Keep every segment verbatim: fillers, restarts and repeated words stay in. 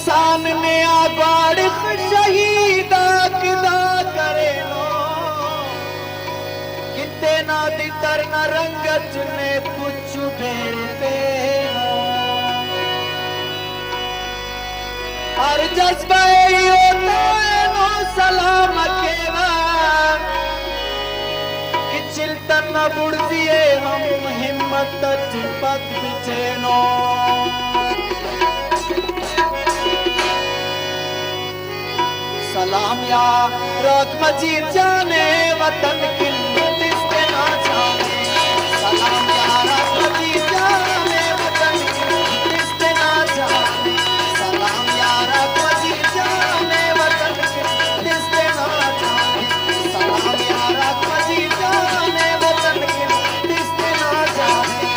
انسان نے آ گواڑخ شہید آک دا کرینو کہ تینا دتر نا رنگ اٹ نے پچ بیڑتینو۔ ہر جذبہ ءِ ای اوتا اینو سلام کیوہ کہ چلتن نا بڑزی ءِ ہم ہمت اٹ پد بچینو۔ سلام یار آک مجید جان ءِ وطن کن تس تینا جان ءِ۔ سلام یار آک مجید جان ءِ وطن کن تس تینا جان ءِ۔ سلام یار آک مجید جان ءِ وطن کن تس تینا جان ءِ۔ سلام یار آک مجید جان ءِ وطن کن تس تینا جان ءِ۔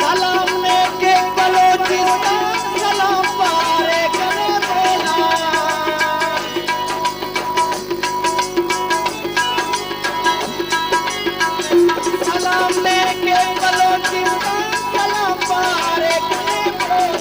سلام نے کیک بلوچستان، سلام پارے کنے بولان۔ سلام نے کیک بلوچستان، سلام پارے کنے بولان۔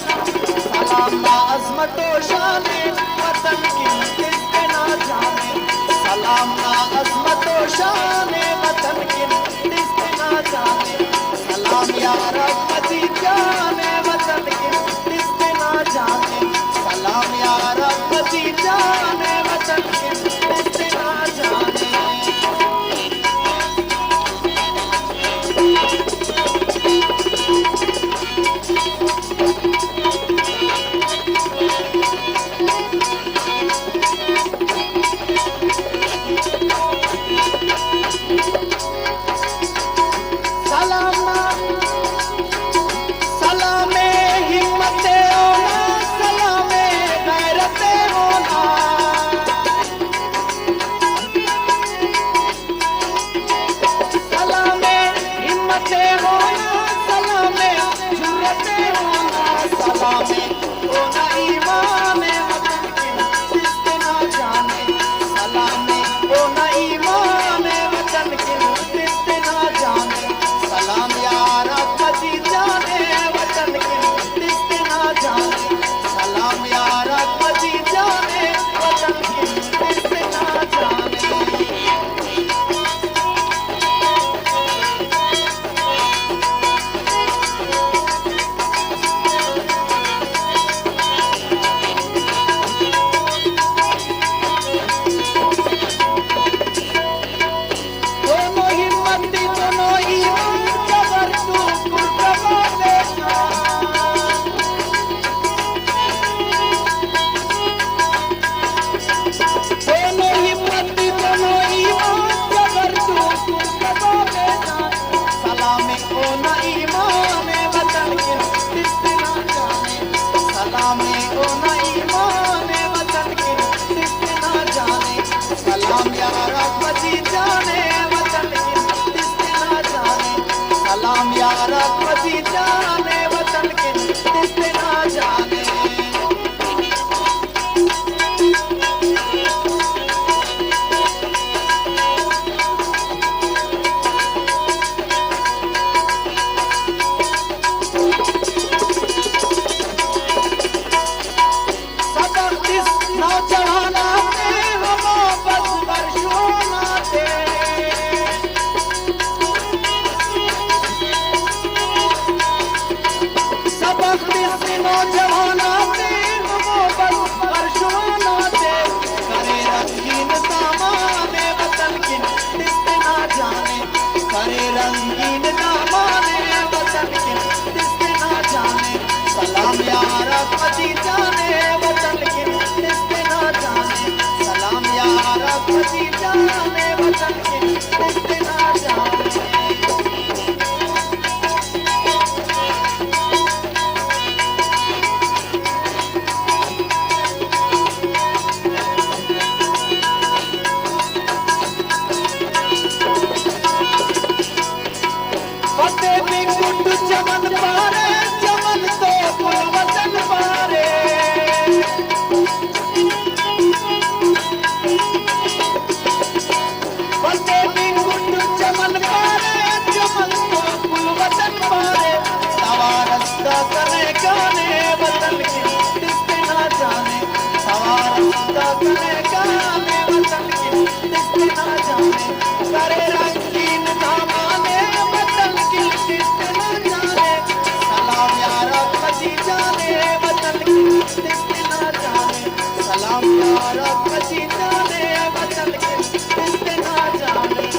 سلام نا عظمت و شان ءِ وطن کن تس تینا جان ءِ۔ سلام نا عظمت و شان ءِ وطن کن تس تینا جان ءِ۔ سلام یار آک مجید جان ءِ وطن کن تس تینا جان ءِ۔ سلام یار آک مجید جان ءِ وطن کن تس تینا جان ءِ۔ سلام، سلام ہمت اونا، سلام غیرت اونا۔ سلام ہمت اونا، سلام جرأت اونا، سلام اونا ایمان وطن کن تس تینا جان ءِ۔ سلام اونا ایمان وطن کن تس تینا جان ءِ۔ سلام یار آک مجید جان ءِ وطن کن تس تینا جان ءِ۔ سلام یار آک مجید جان ءِ وطن کن تس تینا جان ءِ۔ دونو ہمت، دونو ایمان، جبر تو پر کبابے۔ دونو ہمت، دونو ایمان، جبر تو کبابے۔ سلام اونا ایمان وطن کن تس تینا جان ءِ۔ سلام اونا ایمان وطن کن تس تینا جان ءِ۔ سلام یار آک مجید جان ءِ وطن کن تس تینا جان ءِ۔ سلام یار آک مجید جان ءِ وطن کن تس تینا جان ءِ۔ سبق تس نوجوان آتے، ہمو بس برشون آتے۔ سبق تس نوجوان آتے، ہمو بس برشون آتے۔ کرے رنگین دامان وطن کن تس تینا جان ءِ۔ کرے رنگین دامان وطن کن تس تینا جان ءِ۔ سلام یار آک مجید جان ءِ وطن کن تس تینا جان ءِ۔ سلام یار آک مجید جان ءِ وطن کن تس تینا جان ءِ۔ فتح بنگ گڈ چمن پارے، چمن تو گل وطن پارے۔ کنے گام وطن کن تس تینا جان ءِ، کرے رنگین دامان وطن کن تس تینا جان ءِ۔ سلام یارا کچی جان وطن کن تس تینا جان ءِ۔ سلام یارا کچی جان وطن کن تس تینا جان ءِ۔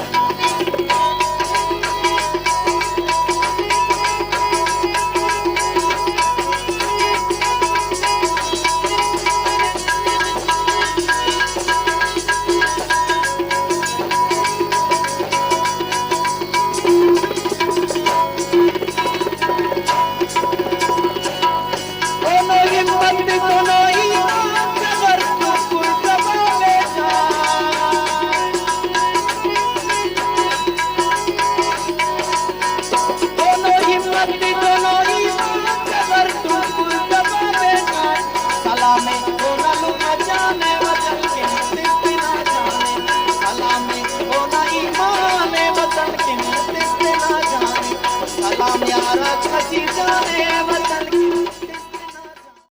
سلام اونا لمہ جان وطن کن تس تینا جان ءِ۔ سلام اونا ایمان وطن کن تس تینا جان ءِ۔ سلام یارا کچی جان وطن